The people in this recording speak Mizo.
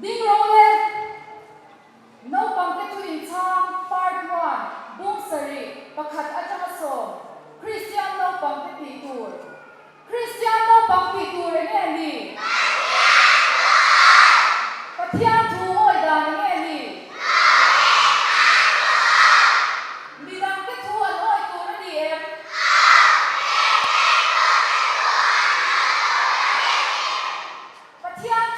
Ding rawh le! Naupangte thu inchhang, Part One, Bung Sarih, pakhat atanga sawm, Kristian naupangte tih tur. Kristian naupang tih tur eng nge ni? Pathian thu awi dan eng nge ni? Midangte thu an awi tur a ni em? Pathian.